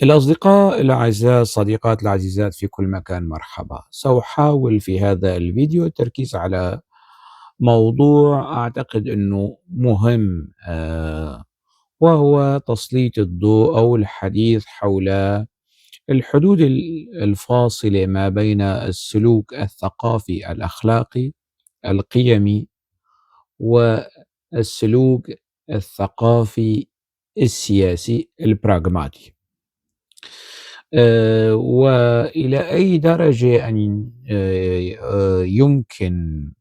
الأصدقاء الأعزاء، الصديقات العزيزات في كل مكان، مرحبا. سأحاول في هذا الفيديو التركيز على موضوع أعتقد أنه مهم، وهو تسليط الضوء أو الحديث حول الحدود الفاصلة ما بين السلوك الثقافي الأخلاقي القيمي والسلوك الثقافي السياسي البراغماتي، وإلى أي درجة أن يمكن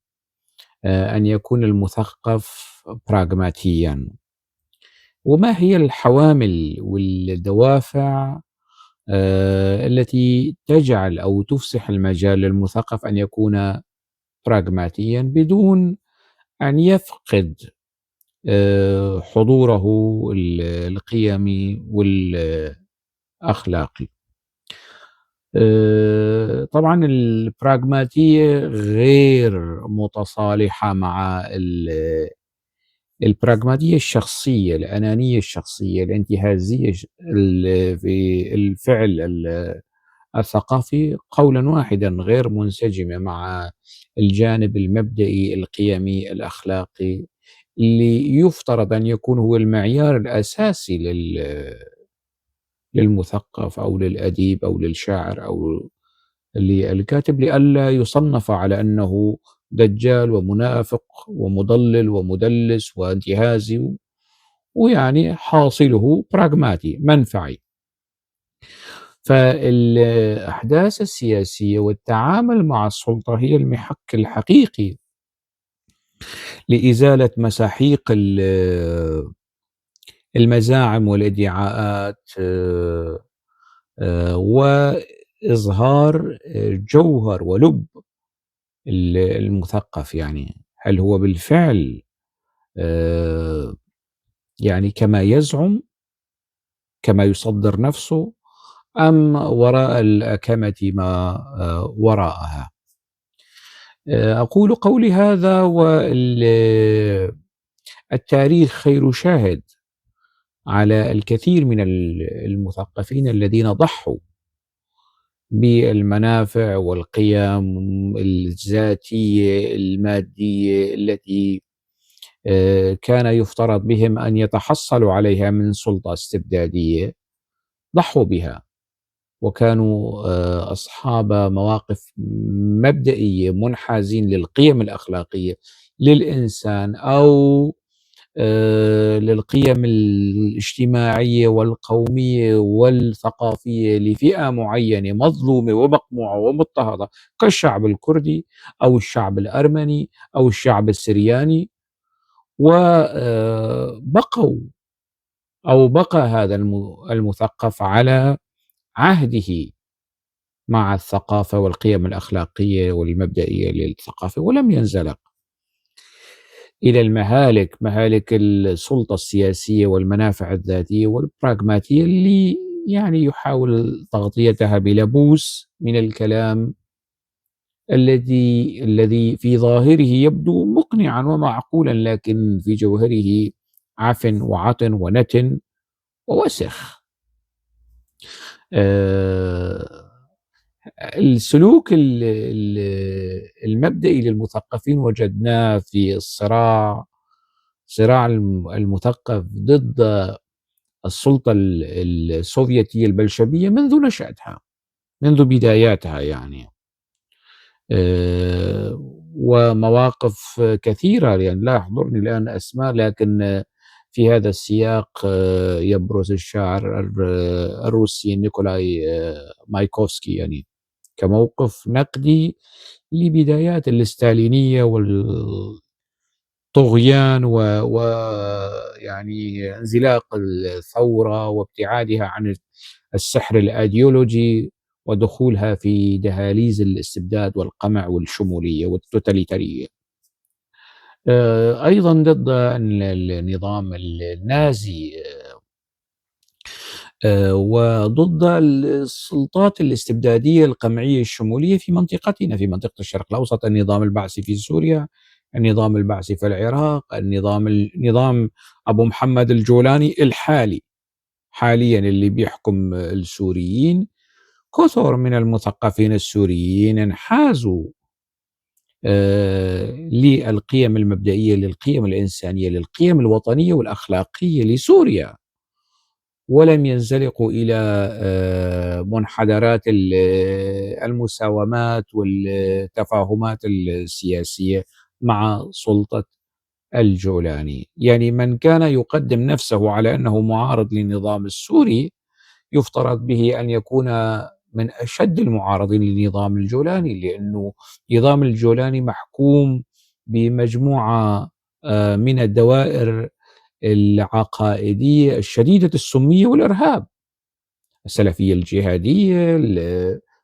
أن يكون المثقف براغماتيا، وما هي الحوامل والدوافع التي تجعل أو تفسح المجال للمثقف أن يكون براغماتيا بدون أن يفقد حضوره القيمي والأخلاقي. طبعا البراغماتية غير متصالحة مع البراغماتية الشخصية، الأنانية الشخصية، الانتهازية في الفعل الثقافي قولا واحدا غير منسجمة مع الجانب المبدئي القيمي الأخلاقي اللي يفترض أن يكون هو المعيار الأساسي للمثقف أو للأديب أو للشاعر أو للكاتب، لئلا يصنف على أنه دجال ومنافق ومضلل ومدلس وانتهازي ويعني حاصله براغماتي منفعي. فالأحداث السياسية والتعامل مع السلطة هي المحك الحقيقي لإزالة مساحيق المزاعم والادعاءات، وإظهار جوهر ولب المثقف. هل هو بالفعل كما يزعم، كما يصدر نفسه، أم وراء الأكمة ما وراءها؟ أقول قولي هذا والتاريخ خير شاهد على الكثير من المثقفين الذين ضحوا بالمنافع والقيم الذاتية المادية التي كان يفترض بهم أن يتحصلوا عليها من سلطة استبدادية، ضحوا بها وكانوا أصحاب مواقف مبدئية منحازين للقيم الأخلاقية للإنسان أو للقيم الاجتماعية والقومية والثقافية لفئة معينة مظلومة ومقموعة ومضطهدة كالشعب الكردي أو الشعب الأرمني أو الشعب السرياني، وبقوا أو بقى هذا المثقف على عهده مع الثقافة والقيم الأخلاقية والمبدئية للثقافة، ولم ينزلق إلى المهالك، مهالك السلطة السياسية والمنافع الذاتية والبراغماتية اللي يحاول تغطيتها بلبوس من الكلام الذي في ظاهره يبدو مقنعا ومعقولا، لكن في جوهره عفن وعطن ونتن ووسخ. السلوك المبدئي للمثقفين وجدناه في صراع المثقف ضد السلطة السوفيتية البلشفية منذ نشأتها، منذ بداياتها ومواقف كثيرة، لا يحضرني الآن أسماء، لكن في هذا السياق يبرز الشاعر الروسي نيكولاي مايكوفسكي كموقف نقدي لبدايات الستالينية والطغيان انزلاق الثورة وابتعادها عن السحر الأيديولوجي ودخولها في دهاليز الاستبداد والقمع والشمولية والتوتاليتارية. أيضا ضد النظام النازي، وضد السلطات الاستبدادية القمعية الشمولية في منطقتنا، في منطقة الشرق الأوسط، النظام البعثي في سوريا، النظام البعثي في العراق، نظام أبو محمد الجولاني الحالي حاليا اللي بيحكم السوريين، كثر من المثقفين السوريين انحازوا للقيم المبدئية، للقيم الإنسانية، للقيم الوطنية والأخلاقية لسوريا، ولم ينزلقوا إلى منحدرات المساومات والتفاهمات السياسية مع سلطة الجولاني. يعني من كان يقدم نفسه على أنه معارض للنظام السوري يفترض به أن يكون من أشد المعارضين للنظام الجولاني، لأنه نظام الجولاني محكوم بمجموعة من الدوائر العقائدية الشديدة السمية والإرهاب، السلفية الجهادية،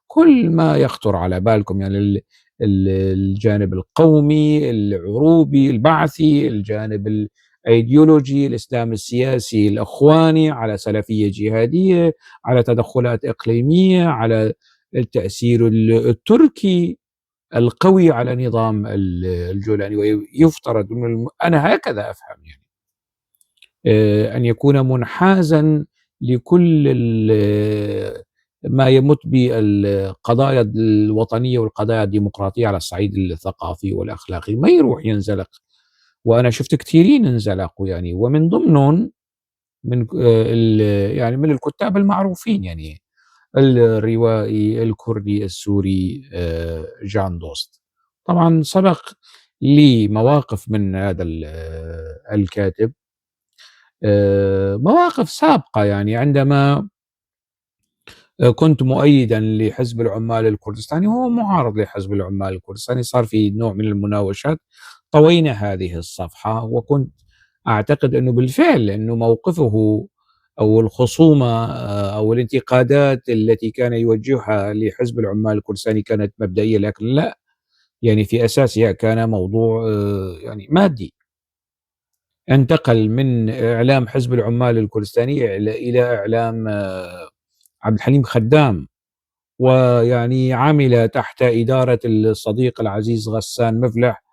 كل ما يخطر على بالكم، يعني الجانب القومي العروبي البعثي، الجانب الأيديولوجي الإسلام السياسي الأخواني، على سلفية جهادية، على تدخلات إقليمية، على التأثير التركي القوي على نظام الجولاني. ويفترض أنا هكذا أفهم يعني أن يكون منحازا لكل ما يمت بالقضايا الوطنية والقضايا الديمقراطية على الصعيد الثقافي والأخلاقي، ما يروح ينزلق. وأنا شفت كثيرين انزلقوا يعني، ومن ضمنهم من يعني من الكتاب المعروفين، يعني الروائي الكردي السوري جان دوست. طبعا سبق لي مواقف من هذا الكاتب، مواقف سابقة، يعني عندما كنت مؤيدا لحزب العمال الكردستاني وهو معارض لحزب العمال الكردستاني، صار في نوع من المناوشات، طوينا هذه الصفحة. وكنت أعتقد أنه بالفعل أنه موقفه أو الخصومة أو الانتقادات التي كان يوجهها لحزب العمال الكردستاني كانت مبدئية، لكن لا، يعني في أساسها كان موضوع يعني مادي. انتقل من إعلام حزب العمال الكردستاني إلى إعلام عبد الحليم خدام، ويعني عمل تحت إدارة الصديق العزيز غسان مفلح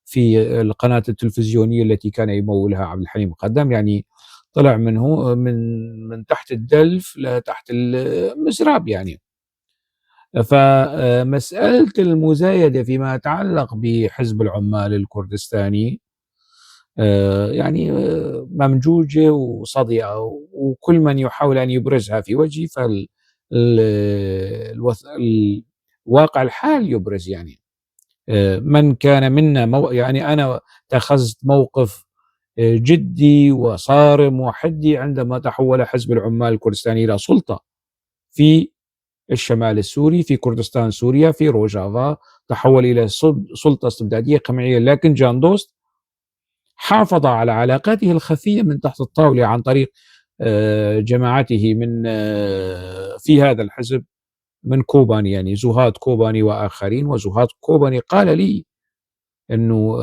في القناة التلفزيونية التي كان يمولها عبد الحليم خدام. يعني طلع منه من تحت الدلف لتحت المزراب يعني. فمسألة المزايدة فيما يتعلق بحزب العمال الكردستاني يعني ممجوجة وصديقة، وكل من يحاول أن يبرزها في وجهي فالواقع الحال يبرز. يعني من كان منا يعني أنا اتخذت موقف جدي وصارم وحدي عندما تحول حزب العمال الكردستاني إلى سلطة في الشمال السوري، في كردستان سوريا، في روجافا، تحول إلى سلطة استبدادية قمعية. لكن جان دوست حافظ على علاقاته الخفية من تحت الطاولة عن طريق جماعته من في هذا الحزب من كوباني، يعني زهاد كوباني وآخرين. وزهاد كوباني قال لي أنه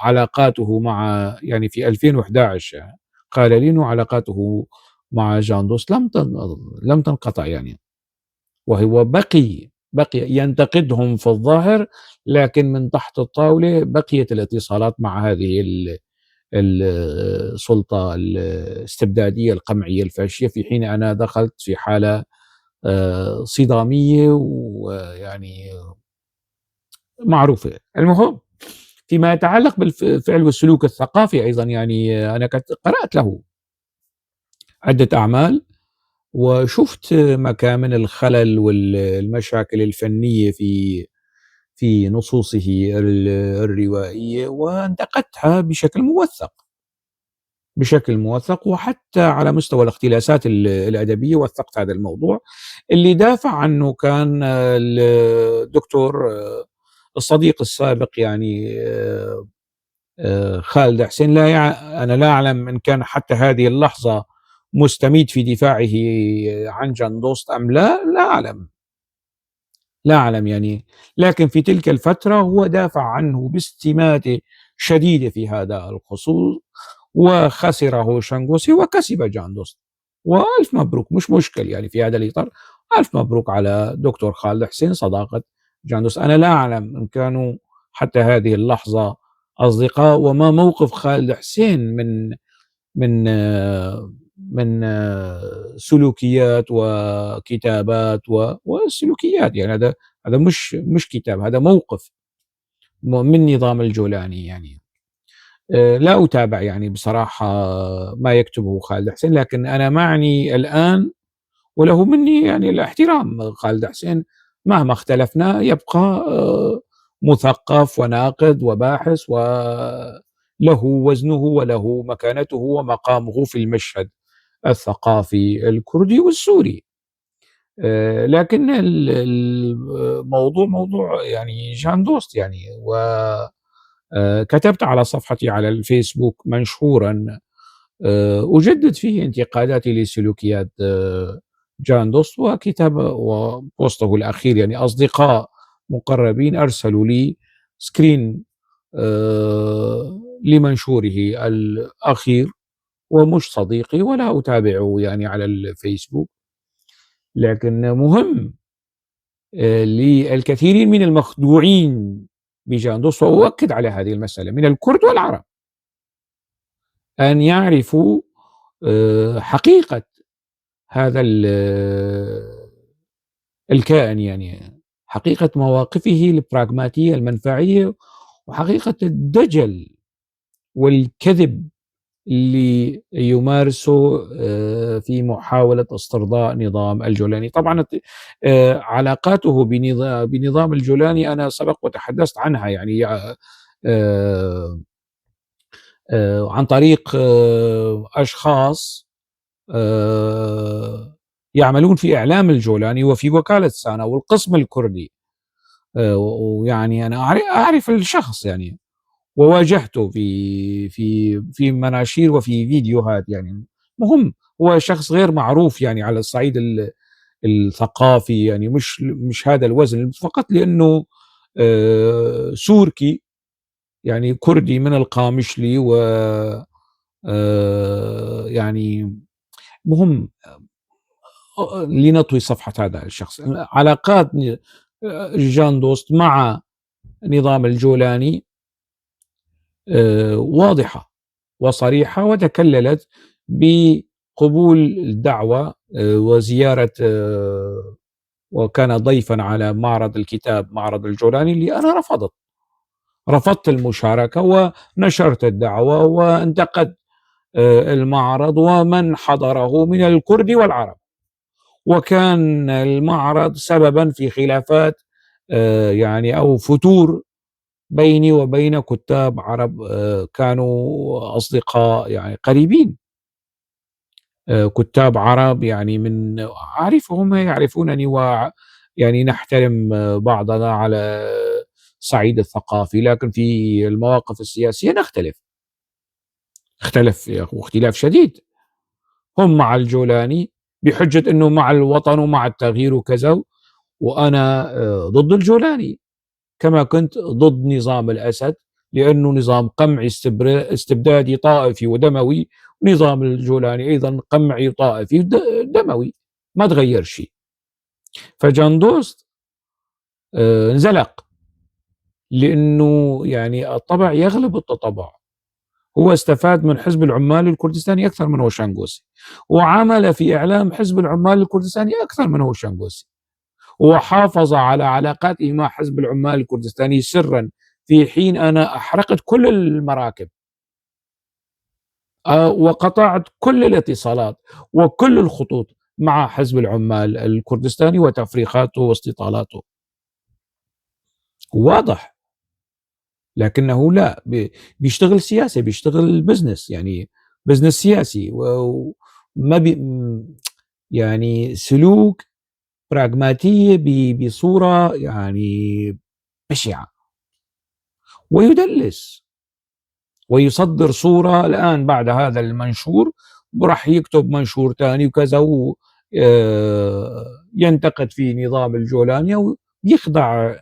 علاقاته مع، يعني في 2011 قال لي أنه علاقاته مع جان دوست لم تنقطع يعني، وهو بقي ينتقدهم في الظاهر، لكن من تحت الطاولة بقيت الاتصالات مع هذه السلطة الاستبدادية القمعية الفاشية، في حين أنا دخلت في حالة صدامية ويعني معروفة. المهم فيما يتعلق بالفعل والسلوك الثقافي أيضا، يعني أنا قرأت له عدة أعمال وشفت مكامن الخلل والمشاكل الفنية في نصوصه الروائية، وانتقدتها بشكل موثق، وحتى على مستوى الاختلاسات الأدبية وثقت هذا الموضوع. اللي دافع عنه كان الدكتور الصديق السابق يعني خالد حسين. أنا لا أعلم إن كان حتى هذه اللحظة مستميت في دفاعه عن جان دوست أم لا، لا أعلم يعني، لكن في تلك الفترة هو دافع عنه باستماتة شديدة في هذا الخصوص، وخسره شنغوسي وكسب جان دوست، وألف مبروك، مش مشكل يعني في هذا الإطار، ألف مبروك على دكتور خالد حسين صداقة جان دوست. أنا لا أعلم إن كانوا حتى هذه اللحظة أصدقاء، وما موقف خالد حسين من من سلوكيات وكتابات وسلوكيات. يعني هذا مش كتاب، هذا موقف من نظام الجولاني. يعني لا أتابع يعني بصراحة ما يكتبه خالد حسين، لكن أنا معني الآن وله مني يعني الاحترام. خالد حسين مهما اختلفنا يبقى مثقف وناقد وباحث، وله وزنه وله مكانته ومقامه في المشهد الثقافي الكردي والسوري. لكن الموضوع موضوع يعني جان دوست يعني، و كتبت على صفحتي على الفيسبوك منشورا أجدد فيه انتقاداتي لسلوكيات جان دوست وكتاب وبوسته الأخير. يعني أصدقاء مقربين أرسلوا لي screen لمنشوره الأخير، ومش صديقي ولا أتابعه يعني على الفيسبوك، لكن مهم للكثيرين من المخدوعين بجان دوست، وأؤكد على هذه المسألة من الكرد والعرب، أن يعرفوا حقيقة هذا الكائن، يعني حقيقة مواقفه البراغماتية المنفعية، وحقيقة الدجل والكذب اللي يمارسه في محاولة استرضاء نظام الجولاني. طبعا علاقاته بنظام الجولاني أنا سبق وتحدثت عنها، يعني عن طريق أشخاص يعملون في إعلام الجولاني وفي وكالة سانا والقسم الكردي، ويعني أنا أعرف الشخص يعني، وواجهته في في في مناشير وفي فيديوهات. يعني مهم، هو شخص غير معروف يعني على الصعيد الثقافي، يعني مش هذا الوزن، فقط لأنه سوركي يعني كردي من القامشلي، و يعني مهم لنطوي صفحة هذا الشخص. علاقات جان دوست مع نظام الجولاني واضحة وصريحة، وتكللت بقبول الدعوة وزيارة، وكان ضيفا على معرض الكتاب معرض الجولاني اللي أنا رفضت المشاركة ونشرت الدعوة وانتقدت المعرض ومن حضره من الكرد والعرب، وكان المعرض سببا في خلافات يعني أو فتور بيني وبين كتاب عرب كانوا أصدقاء يعني قريبين، كتاب عرب يعني من أعرفهم يعرفونني، ويعني نحترم بعضنا على الصعيد الثقافي، لكن في المواقف السياسية نختلف، اختلف واختلاف شديد. هم مع الجولاني بحجة أنه مع الوطن ومع التغيير وكذا، وأنا ضد الجولاني كما كنت ضد نظام الأسد، لأنه نظام قمعي استبدادي طائفي ودموي. نظام الجولاني أيضا قمعي طائفي دموي، ما تغير شيء. فجان دوست انزلق، لأنه يعني الطبع يغلب التطبع. هو استفاد من حزب العمال الكردستاني أكثر من هوشانغوسي، وعمل في إعلام حزب العمال الكردستاني أكثر من هوشانغوسي، وحافظ على علاقاته مع حزب العمال الكردستاني سرا، في حين أنا أحرقت كل المراكب وقطعت كل الاتصالات وكل الخطوط مع حزب العمال الكردستاني وتفريخاته واستطالاته. واضح، لكنه لا بيشتغل سياسة، بيشتغل business، يعني business سياسي، وما بي يعني سلوك براغماتية بصورة يعني بشعة، ويدلس ويصدر صورة. الآن بعد هذا المنشور راح يكتب منشور ثاني وكذا، وينتقد في نظام الجولاني ويخدع،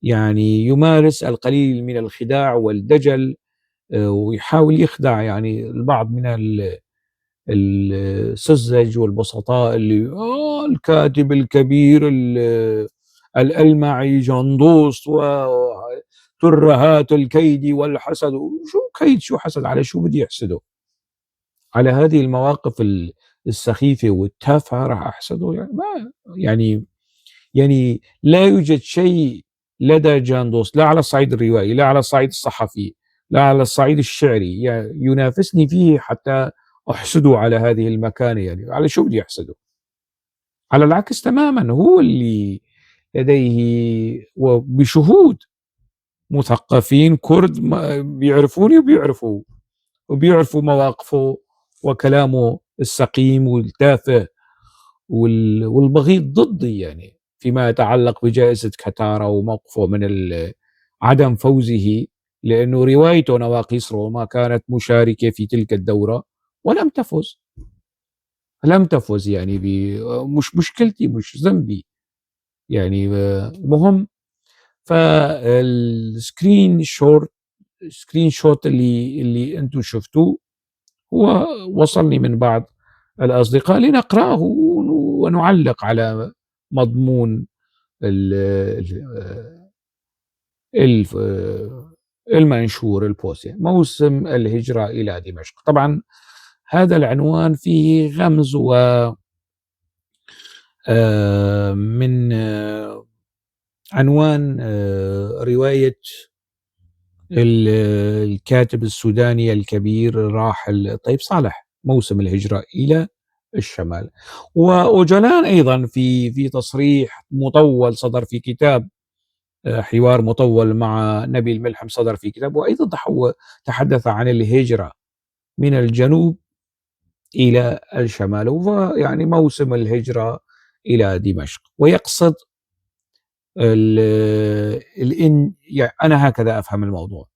يعني يمارس القليل من الخداع والدجل، ويحاول يخدع يعني البعض من السذج والبسطاء اللي الكاتب الكبير الألمعي جان دوست وترهات الكيد والحسد. شو كيد شو حسد؟ على شو بدي يحسده؟ على هذه المواقف السخيفة والتافهة راح أحسده؟ يعني ما يعني لا يوجد شيء لدى جان دوست، لا على الصعيد الروائي، لا على الصعيد الصحفي، لا على الصعيد الشعري، يعني ينافسني فيه حتى أحسده على هذه المكانة. يعني على شو بدي أحسده؟ على العكس تماما، هو اللي لديه وبشهود مثقفين كرد بيعرفوني وبيعرفوا مواقفه وكلامه السقيم والتافه والبغيض ضدي، يعني فيما يتعلق بجائزة كتارا وموقفه من عدم فوزه، لأنه روايته نواقيس روما كانت مشاركة في تلك الدورة ولم تفز، لم تفز، يعني مش مشكلتي، مش ذنبي يعني. المهم فال screenshot اللي انتم شفتوه هو وصلني من بعض الأصدقاء لنقرأه ونعلق على مضمون المنشور ال post. موسم الهجرة إلى دمشق. طبعا هذا العنوان فيه غمز و من عنوان رواية الكاتب السوداني الكبير الراحل طيب صالح، موسم الهجرة إلى الشمال. وأوجلان أيضا في تصريح مطول صدر في كتاب، حوار مطول مع نبيل ملحم صدر في كتاب، وأيضا تحدث عن الهجرة من الجنوب إلى الشمال، ويعني موسم الهجرة إلى دمشق، ويقصد يعني أنا هكذا أفهم الموضوع،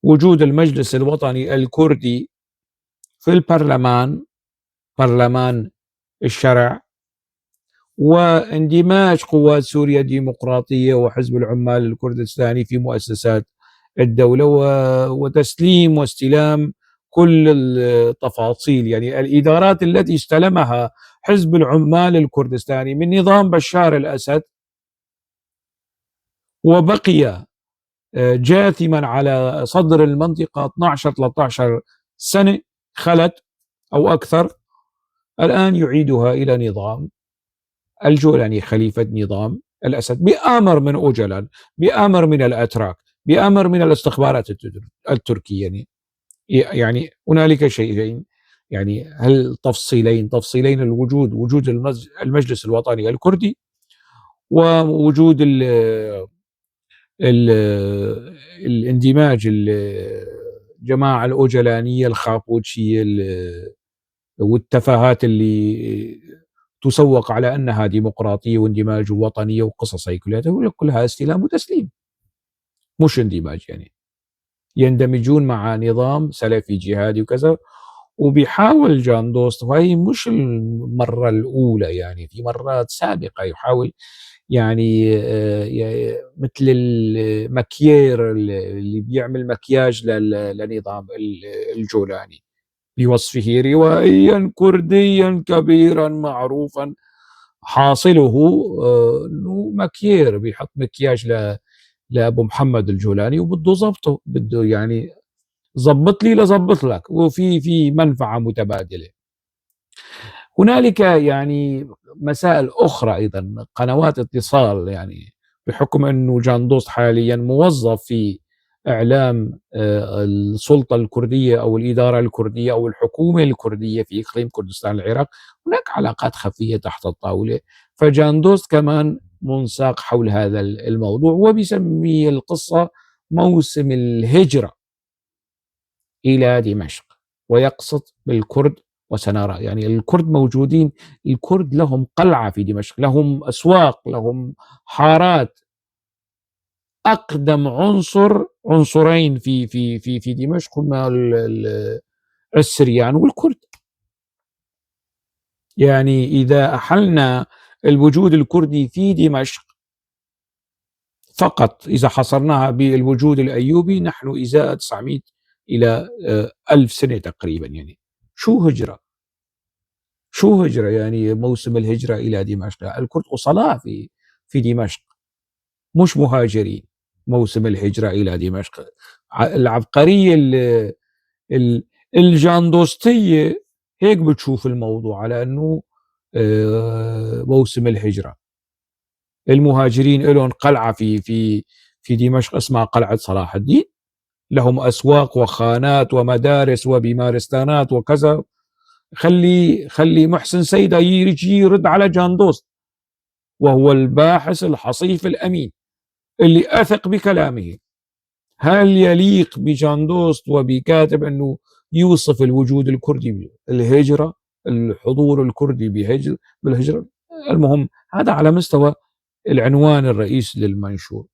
وجود المجلس الوطني الكردي في البرلمان، برلمان الشرع، واندماج قوات سوريا الديمقراطية وحزب العمال الكردستاني في مؤسسات الدولة، وتسليم واستلام كل التفاصيل، يعني الإدارات التي استلمها حزب العمال الكردستاني من نظام بشار الأسد وبقي جاثما على صدر المنطقة 12-13 سنة خلت أو أكثر، الآن يعيدها إلى نظام الجولاني خليفة نظام الأسد، بأمر من أوجلان، بأمر من الأتراك، بأمر من الاستخبارات التركية. يعني هنالك شيئين، يعني هل تفصيلين، تفصيلين الوجود، وجود المجلس الوطني الكردي ووجود الاندماج الجماعة الأوجلانية الخابوتشية والتفاهات اللي تسوق على أنها ديمقراطية واندماج وطنية وقصص هي كلها، كلها استلام وتسليم مش اندماج. يعني يندمجون مع نظام سلفي جهادي وكذا. وبيحاول جان دوست، وهي مش المرة الأولى، يعني في مرات سابقة يحاول يعني مثل المكير اللي بيعمل مكياج لنظام الجولاني بوصفه روائيا كرديا كبيرا معروفا، حاصله انه مكير بيحط مكياج لابو محمد الجولاني وبده ظبطه، بده يعني ظبط لي لظبط لك، وفي منفعة متبادلة. هنالك يعني مسائل أخرى أيضا، قنوات اتصال، يعني بحكم أنه جان دوست حاليا موظف في إعلام السلطة الكردية أو الإدارة الكردية أو الحكومة الكردية في إقليم كردستان العراق، هناك علاقات خفية تحت الطاولة. فجان دوست كمان منساق حول هذا الموضوع، وبيسمي القصة موسم الهجرة إلى دمشق، ويقصد بالكرد. وسنرى يعني الكرد موجودين، الكرد لهم قلعة في دمشق، لهم أسواق، لهم حارات. أقدم عنصرين في في في في دمشق هما السريان والكرد. يعني إذا أحلنا الوجود الكردي في دمشق فقط، إذا حصرناها بالوجود الأيوبي، نحن إزاء 900 إلى 1000 سنة تقريبا. يعني شو هجرة؟ شو هجرة؟ يعني موسم الهجرة إلى دمشق، الكرد أصلاء في دمشق مش مهاجرين. موسم الهجرة إلى دمشق، العبقرية الجاندوستية هيك بتشوف الموضوع على أنه موسم الهجرة. المهاجرين لهم قلعة في دمشق اسمها قلعة صلاح الدين، لهم أسواق وخانات ومدارس وبيمارستانات وكذا. خلي محسن سيدة يجي يرد على جاندوست، وهو الباحث الحصيف الأمين اللي أثق بكلامه. هل يليق بجاندوست وبكاتب أنه يوصف الوجود الكردي بالهجرة، الحضور الكردي بالهجرة؟ المهم هذا على مستوى العنوان الرئيسي للمنشور.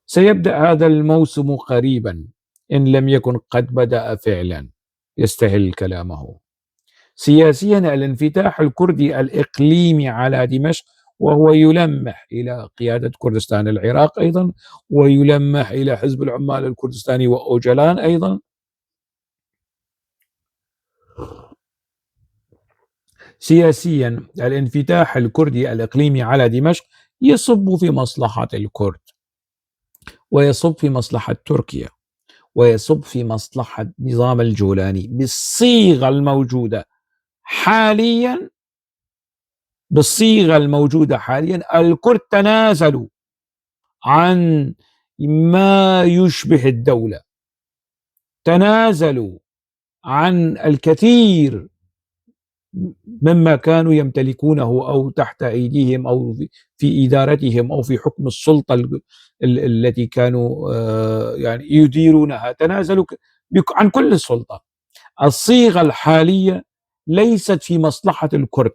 سيبدأ هذا الموسم قريبا إن لم يكن قد بدأ فعلا، يستهل كلامه. سياسيا الانفتاح الكردي الإقليمي على دمشق، وهو يلمح إلى قيادة كردستان العراق أيضا، ويلمح إلى حزب العمال الكردستاني وأوجلان أيضا. سياسيا الانفتاح الكردي الإقليمي على دمشق يصب في مصلحة الكرد، ويصب في مصلحة تركيا، ويصب في مصلحة نظام الجولاني بالصيغة الموجودة حاليا. بالصيغة الموجودة حاليا الكرد تنازلوا عن ما يشبه الدولة، تنازلوا عن الكثير مما كانوا يمتلكونه أو تحت أيديهم أو في إدارتهم أو في حكم السلطة التي كانوا يديرونها، تنازلوا عن كل السلطة. الصيغة الحالية ليست في مصلحة الكرد،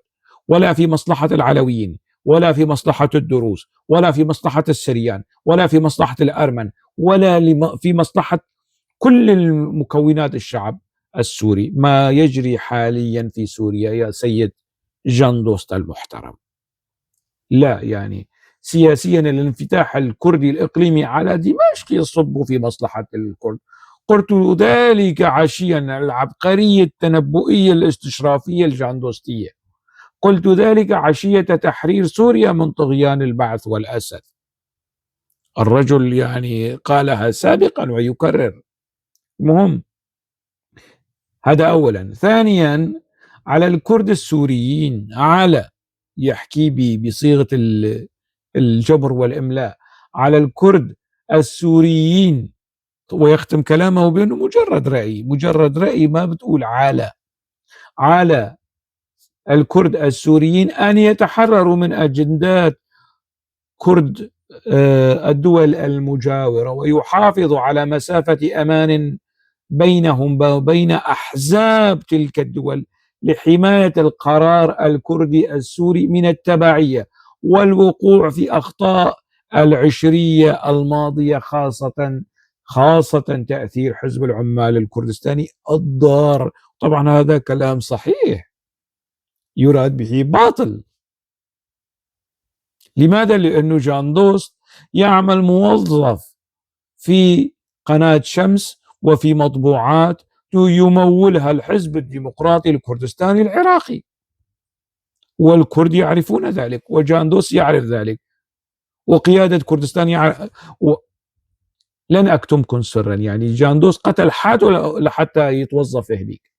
ولا في مصلحة العلويين، ولا في مصلحة الدروز، ولا في مصلحة السريان، ولا في مصلحة الأرمن، ولا في مصلحة كل المكونات الشعب السوري. ما يجري حاليا في سوريا يا سيد جاندوست المحترم، لا يعني سياسيا الانفتاح الكردي الإقليمي على دمشق يصب في مصلحة الكرد. قلت ذلك عشيا العبقرية التنبؤية الاستشرافية الجاندوستية، قلت ذلك عشية تحرير سوريا من طغيان البعث والأسد. الرجل يعني قالها سابقا ويكرر. المهم هذا أولا. ثانيا على الكرد السوريين، على يحكي بصيغة الجبر والإملاء، على الكرد السوريين، ويختم كلامه بأنه مجرد رأي، مجرد رأي ما بتقول على الكرد السوريين أن يتحرروا من أجندات كرد الدول المجاورة، ويحافظوا على مسافة أمان بينهم وبين أحزاب تلك الدول لحماية القرار الكردي السوري من التبعية والوقوع في أخطاء العشرية الماضية، خاصة تأثير حزب العمال الكردستاني الضار. طبعا هذا كلام صحيح يراد به باطل. لماذا؟ لأنه جاندوست يعمل موظف في قناة شمس وفي مطبوعات يمولها الحزب الديمقراطي الكردستاني العراقي، والكرد يعرفون ذلك، وجاندوس يعرف ذلك، وقيادة كردستان يعرف. لن أكتمكم سرا، يعني جاندوس قتل حاله لحتى يتوظف هنيك،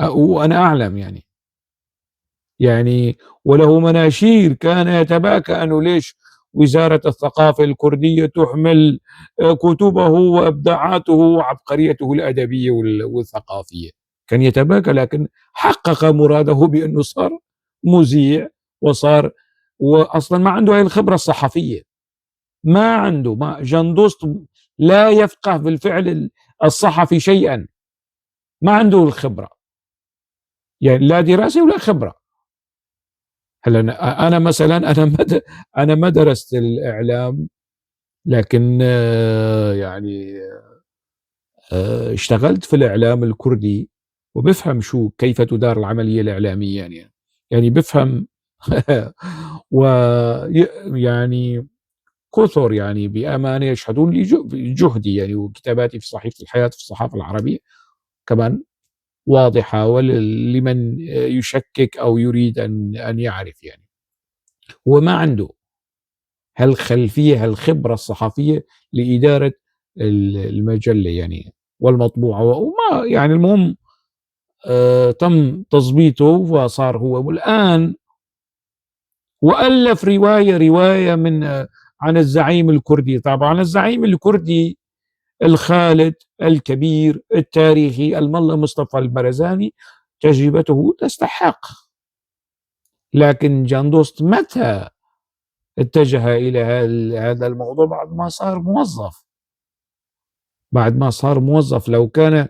وأنا أعلم يعني وله مناشير كان يتباكى أنه ليش وزارة الثقافة الكردية تحمل كتبه وإبداعاته وعبقريته الأدبية والثقافية. كان يتباكى، لكن حقق مراده بأنه صار مذيع، وصار وأصلا ما عنده هاي الخبرة الصحفية، ما عنده، ما جاندوست لا يفقه بالفعل الصحفي شيئا، ما عنده الخبرة، يعني لا دراسة ولا خبرة. هلا أنا مثلا أنا ما درست الإعلام، لكن يعني اشتغلت في الإعلام الكردي وبفهم شو كيف تدار العملية الإعلامية، يعني بفهم ويعني كثر يعني بأمانة يشهدون لي جهدي يعني وكتاباتي في صحيفة الحياة في الصحافة العربية كمان واضحة، ولمن يشكك أو يريد أن يعرف. يعني هو ما عنده هالخلفية هالخبرة الصحفية لإدارة المجلة يعني. والمطبوعة، وما يعني المهم تم تظبيطه وصار هو. والآن وألف رواية من عن الزعيم الكردي. طبعا الزعيم الكردي الخالد الكبير التاريخي الملا مصطفى البرزاني تجربته تستحق، لكن جاندوست متى اتجه إلى هذا الموضوع؟ بعد ما صار موظف. بعد ما صار موظف لو كان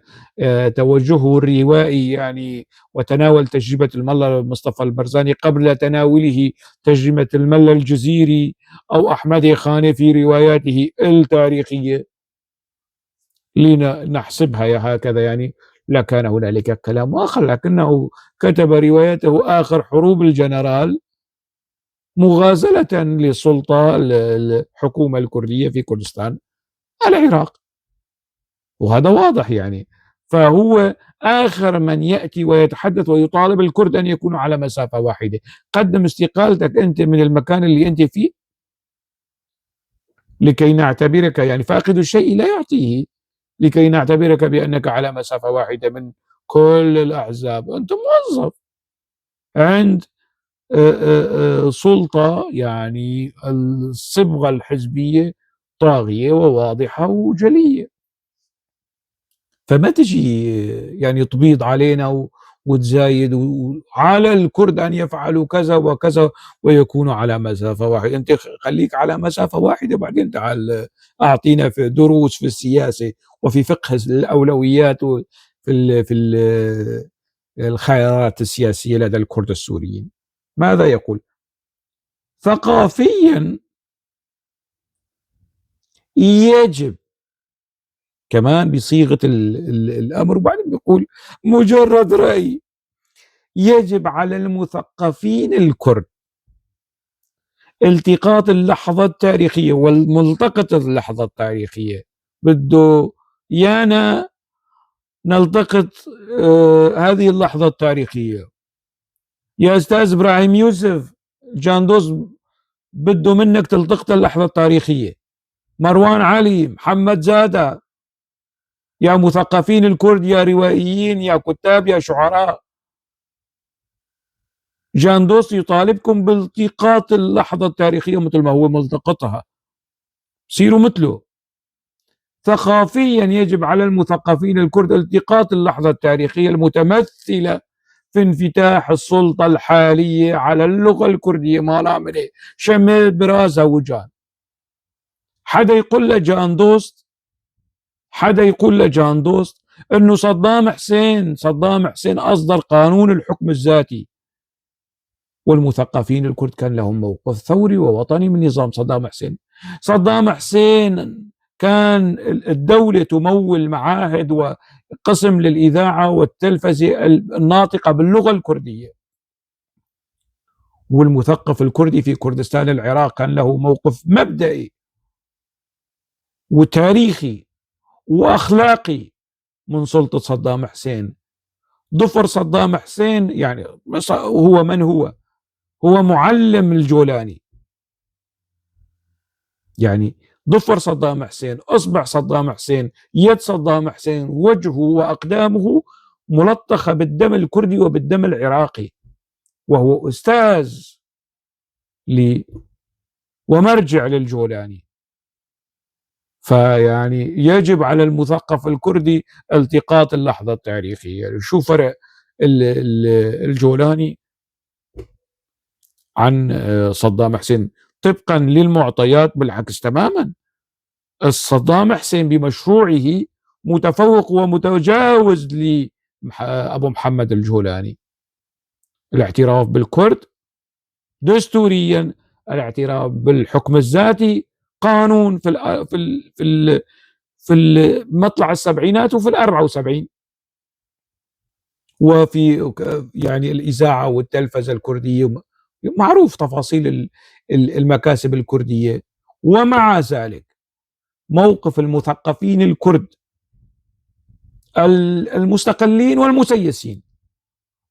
توجهه الروائي يعني وتناول تجربة الملا مصطفى البرزاني قبل تناوله تجربة الملا الجزيري أو أحمد خاني في رواياته التاريخية لنحسبها هكذا يعني لكان هنالك كلام آخر، لكنه كتب روايته آخر حروب الجنرال مغازلة للسلطة الحكومة الكردية في كردستان العراق، وهذا واضح يعني. فهو آخر من يأتي ويتحدث ويطالب الكرد أن يكونوا على مسافة واحدة. قدم استقالتك أنت من المكان اللي أنت فيه لكي نعتبرك يعني فاقد الشيء لا يعطيه، لكي نعتبرك بأنك على مسافة واحدة من كل الأحزاب. أنت موظف عند سلطة يعني الصبغة الحزبية طاغية وواضحة وجلية، فما تجي يعني تبيض علينا وتزايد وعلى الكرد أن يفعلوا كذا وكذا ويكونوا على مسافة واحدة. أنت خليك على مسافة واحدة بعدين تعال أعطينا في دروس في السياسة وفي فقه الأولويات في الخيارات السياسية لدى الكرد السوريين. ماذا يقول؟ ثقافيا يجب كمان بصيغة الأمر، وبعدين بيقول مجرد رأي، يجب على المثقفين الكرد التقاط اللحظة التاريخية والملتقط اللحظة التاريخية. بده يانا نلتقط هذه اللحظة التاريخية. يا أستاذ إبراهيم يوسف جاندوس بده منك تلتقط اللحظة التاريخية. مروان علي، محمد زادة، يا مثقفين الكرد، يا روائيين، يا كتاب، يا شعراء، جاندوس يطالبكم بالتقاط اللحظة التاريخية مثل ما هو ملتقطها، صيروا مثله. ثقافيا يجب على المثقفين الكرد التقاط اللحظة التاريخية المتمثلة في انفتاح السلطة الحالية على اللغة الكردية. ما لا شمل برازة وجان. حدا يقول لجاندوست، حدا يقول لجاندوست انه صدام حسين اصدر قانون الحكم الذاتي، والمثقفين الكرد كان لهم موقف ثوري ووطني من نظام صدام حسين. صدام حسين كان الدولة تمول معاهد وقسم للإذاعة والتلفزة الناطقة باللغة الكردية، والمثقف الكردي في كردستان العراق كان له موقف مبدئي وتاريخي وأخلاقي من سلطة صدام حسين. ضفر صدام حسين يعني هو من هو؟ هو معلم الجولاني. يعني ضفر صدام حسين، أصبع صدام حسين، يد صدام حسين، وجهه وأقدامه ملطخة بالدم الكردي وبالدم العراقي، وهو أستاذ ومرجع للجولاني. فيعني يجب على المثقف الكردي التقاط اللحظة التاريخية. شو فرق الجولاني عن صدام حسين؟ طبقا للمعطيات بالعكس تماما، الصدام حسين بمشروعه متفوق ومتجاوز لأبو محمد الجولاني. الاعتراف بالكرد دستوريا، الاعتراف بالحكم الذاتي قانون في في في في مطلع السبعينات وفي 74، وفي يعني الإذاعة والتلفزة الكردية، معروف تفاصيل المكاسب الكردية. ومع ذلك موقف المثقفين الكرد المستقلين والمسيسين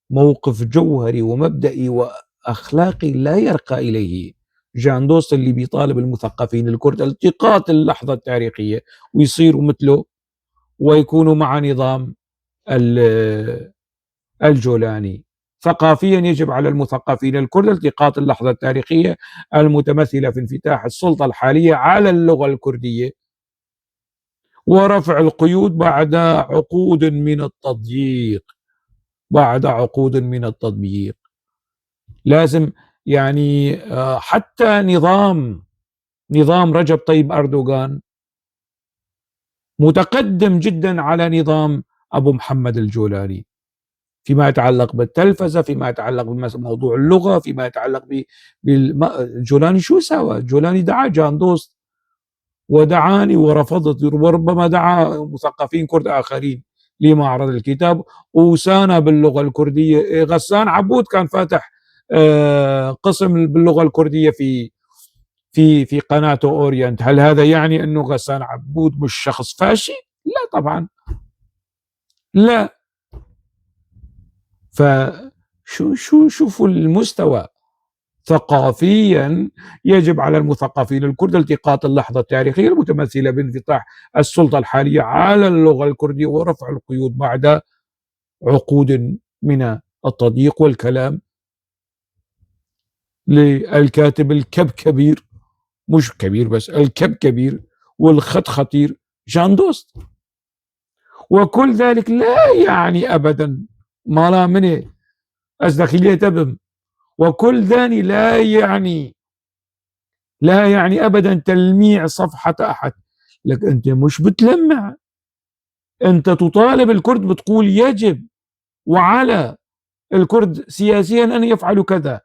موقف جوهري ومبدئي وأخلاقي لا يرقى إليه جاندوست اللي بيطالب المثقفين الكرد التقاط اللحظة التاريخية ويصيروا مثله ويكونوا مع نظام الجولاني. ثقافيا يجب على المثقفين الكرد التقاط اللحظة التاريخية المتمثلة في انفتاح السلطة الحالية على اللغة الكردية ورفع القيود بعد عقود من التضييق، بعد عقود من التضييق. لازم حتى نظام رجب طيب أردوغان متقدم جدا على نظام أبو محمد الجولاني فيما يتعلق بالتلفزة، فيما يتعلق بموضوع اللغة، فيما يتعلق الجولاني. شو سوى؟ الجولاني دعا جان دوست ودعاني ورفضت، وربما دعا مثقفين كرد آخرين لمعرض الكتاب وسانا باللغة الكردية. غسان عبود كان فاتح قسم باللغة الكردية في قناته أورينت. هل هذا يعني أنه غسان عبود مش شخص فاشي؟ لا طبعا لا. فشو شو شوفوا المستوى ثقافيا. يجب على المثقفين الكرد التقاط اللحظة التاريخية المتمثلة بانفتاح السلطة الحالية على اللغة الكردية ورفع القيود بعد عقود من التضييق والكلام للكاتب الكبكبير، مش كبير بس الكبكبير والخط خطير جان دوست. وكل ذلك لا يعني أبدا ما لا منه أزدخلية تبم، وكل ذلك لا يعني أبدا تلميع صفحة أحد. لك أنت مش بتلمع، أنت تطالب الكرد، بتقول يجب وعلى الكرد سياسيا أن يفعلوا كذا،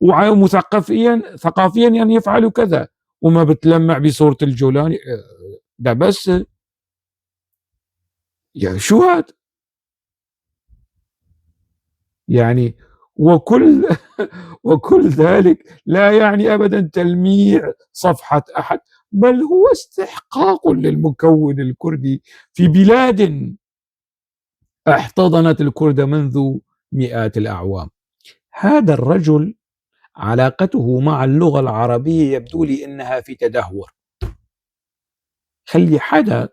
ومثقفيا ثقافيا أن يفعلوا كذا، وما بتلمع بصورة الجولاني. ده بس يعني شو هاد يعني. وكل ذلك لا يعني أبدا تلميع صفحة أحد، بل هو استحقاق للمكون الكردي في بلاد احتضنت الكرد منذ مئات الأعوام. هذا الرجل علاقته مع اللغة العربية يبدو لي أنها في تدهور. خلي حدا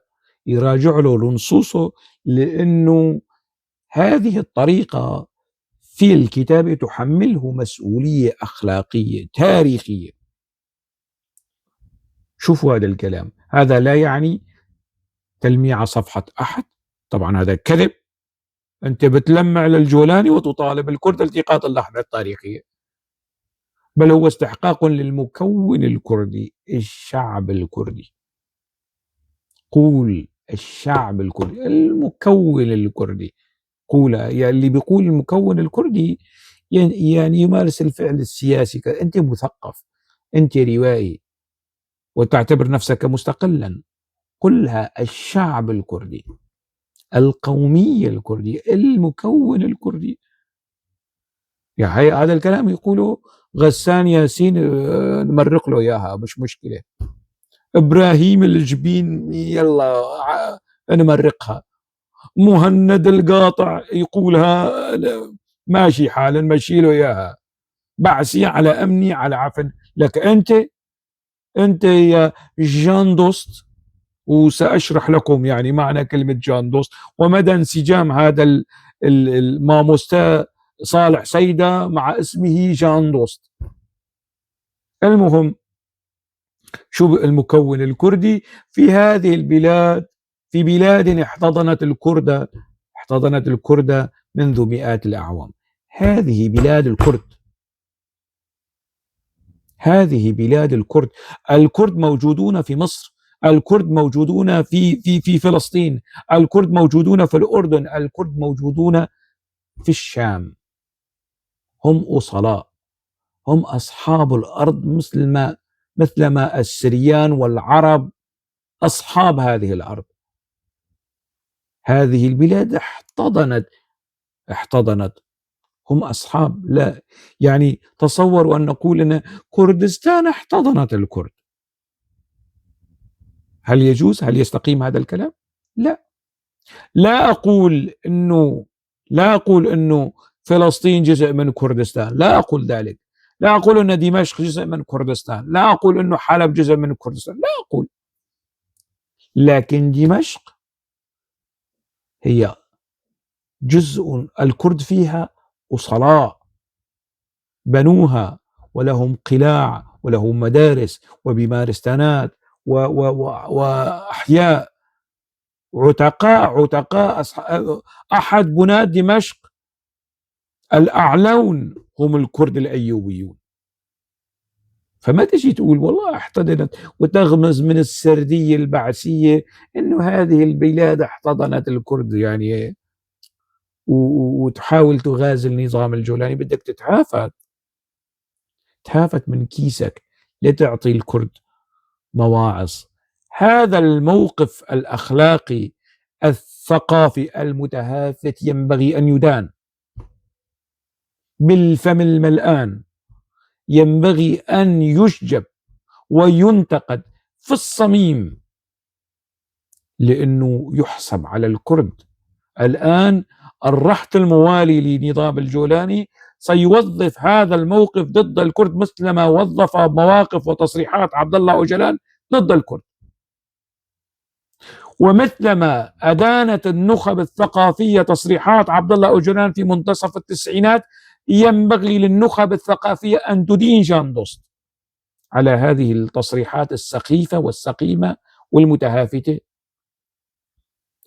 يراجع له نصوصه، لأنه هذه الطريقة في الكتابة تحمله مسؤولية أخلاقية تاريخية. شوفوا هذا الكلام، هذا لا يعني تلميع صفحة أحد، طبعا هذا كذب. أنت بتلمع للجولاني وتطالب الكرد التقاط اللحظة التاريخية، بل هو استحقاق للمكون الكردي، الشعب الكردي. قول الشعب الكردي، المكون الكردي، قول يعني اللي بيقول المكون الكردي يعني يمارس الفعل السياسي. أنت مثقف، أنت روائي، وتعتبر نفسك مستقلا، قلها الشعب الكردي، القومية الكردية، المكون الكردي. يعني هذا الكلام يقوله غسان ياسين، نمرق له إياها مش مشكلة. إبراهيم الجبين يلا نمرقها. مهند القاطع يقولها ماشي حالا نمشي له إياها. بعثي على أمني على عفن. لك أنت يا جان دوست، وسأشرح لكم يعني معنى كلمة جان دوست ومدى انسجام هذا الماموستا صالح سيدة مع اسمه جان دوست. المهم شو المكون الكردي في هذه البلاد، في بلاد احتضنت الكرد منذ مئات الأعوام. هذه بلاد الكرد، هذه بلاد الكرد. الكرد موجودون في مصر، الكرد موجودون في في في فلسطين، الكرد موجودون في الأردن، الكرد موجودون في الشام. هم أصلاء، هم أصحاب الأرض، مثل ما السريان والعرب أصحاب هذه الأرض. هذه البلاد احتضنت، هم أصحاب. لا يعني تصوروا أن نقول أن كردستان احتضنت الكرد، هل يجوز؟ هل يستقيم هذا الكلام؟ لا. لا أقول أنه فلسطين جزء من كردستان، لا أقول ذلك. لا أقول أن دمشق جزء من كردستان، لا أقول أنه حلب جزء من كردستان، لا أقول. لكن دمشق هي جزء الكرد فيها أصلاء بنوها، ولهم قلاع ولهم مدارس وبمارستانات وأحياء عتقاء أحد بناة دمشق الأعلون هم الكرد الأيوبيون. فما تجي تقول والله احتضنت وتغمز من السردية البعثية إنه هذه البلاد احتضنت الكرد يعني، وتحاول تغازل نظام الجولاني. بدك تهافت من كيسك لتعطي الكرد مواعظ. هذا الموقف الأخلاقي الثقافي المتهافت ينبغي أن يدان بالفم الملآن، ينبغي أن يشجب وينتقد في الصميم، لأنه يحسب على الكرد. الآن الرحت الموالي لنظام الجولاني سيوظف هذا الموقف ضد الكرد مثلما وظف مواقف وتصريحات عبد الله أوجلان ضد الكرد، ومثلما أدانت النخب الثقافية تصريحات عبد الله أوجلان في منتصف التسعينات، ينبغي للنخب الثقافية أن تدين جان دوست على هذه التصريحات السخيفة والسقيمة والمتهافتة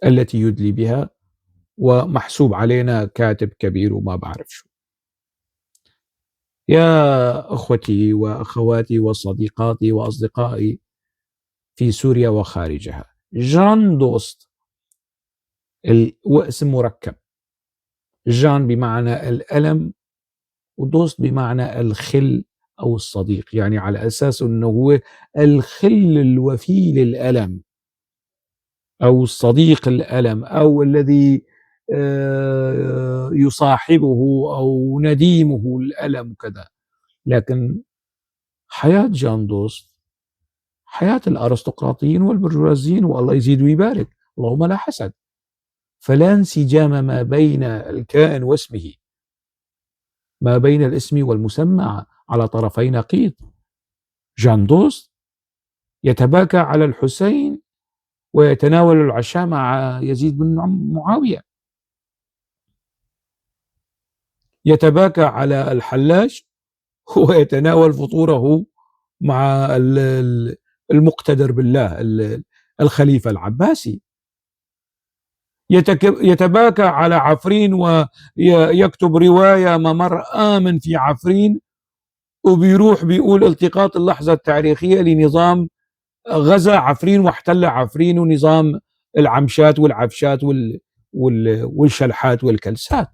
التي يدلي بها، ومحسوب علينا كاتب كبير وما بعرف شو. يا أخوتي وأخواتي وصديقاتي وأصدقائي في سوريا وخارجها، جان دوست هو اسم مركب، جان بمعنى الألم ودوست بمعنى الخل أو الصديق، يعني على أساس أنه هو الخل الوفي للألم أو الصديق الألم أو الذي يصاحبه أو نديمه الألم وكذا. لكن حياة جان دوست حياة الأرستقراطيين والبرجوازيين، والله يزيد ويبارك، اللهم لا حسد. فلا انسجام ما بين الكائن واسمه، ما بين الاسم والمسمى على طرفي نقيض. جان دوست يتباكى على الحسين ويتناول العشاء مع يزيد بن معاوية، يتباكى على الحلاج ويتناول فطوره مع المقتدر بالله الخليفة العباسي، يتباكى على عفرين ويكتب رواية ممر آمن في عفرين، وبيروح بيقول التقاط اللحظة التاريخية لنظام غزا عفرين واحتل عفرين ونظام العمشات والعفشات والشلحات والكلسات.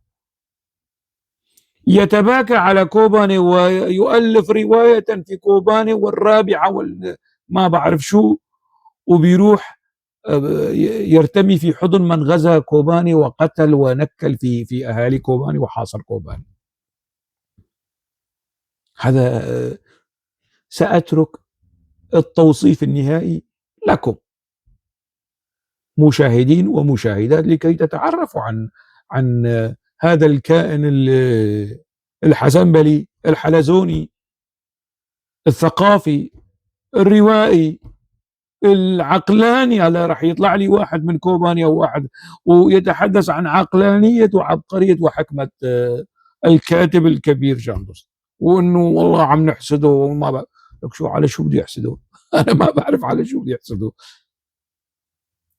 يتباكى على كوباني ويؤلف رواية في كوباني والرابعة ما بعرف شو، وبيروح يرتمي في حضن من غزا كوباني وقتل ونكل في أهالي كوباني وحاصر كوباني. هذا سأترك التوصيف النهائي لكم مشاهدين ومشاهدات لكي تتعرفوا عن هذا الكائن الحزنبلي الحلزوني الثقافي الروائي العقلاني. هلا راح يطلع لي واحد من كوباني او واحد ويتحدث عن عقلانية وعبقرية وحكمة الكاتب الكبير جان دوست، وانه والله عم نحسده وما لك شو على شو بدي احسده؟ انا ما بعرف على شو بدي احسده.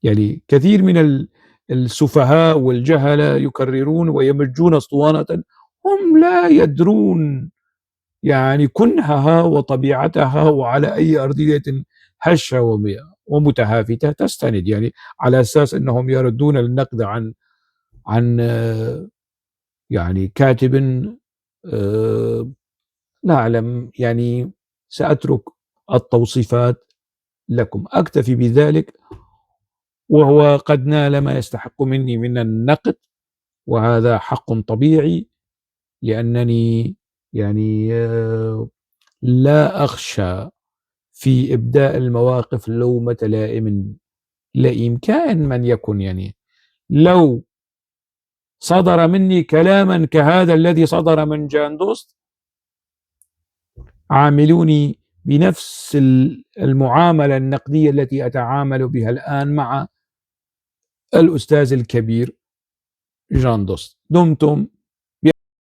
يعني كثير من السفهاء والجهلة يكررون ويمجون اسطوانة هم لا يدرون يعني كنهها وطبيعتها وعلى أي أرضية هشة ومتهافتة تستند، يعني على أساس أنهم يردون النقد عن يعني كاتب لا أعلم. يعني سأترك التوصيفات لكم، أكتفي بذلك، وهو قد نال ما يستحق مني من النقد، وهذا حق طبيعي، لأنني يعني لا أخشى في إبداء المواقف لومة لائم لئيم كائن من يكن. يعني لو صدر مني كلاما كهذا الذي صدر من جان دوست، عاملوني بنفس المعاملة النقدية التي أتعامل بها الآن مع الأستاذ الكبير جان دوست. دمتم.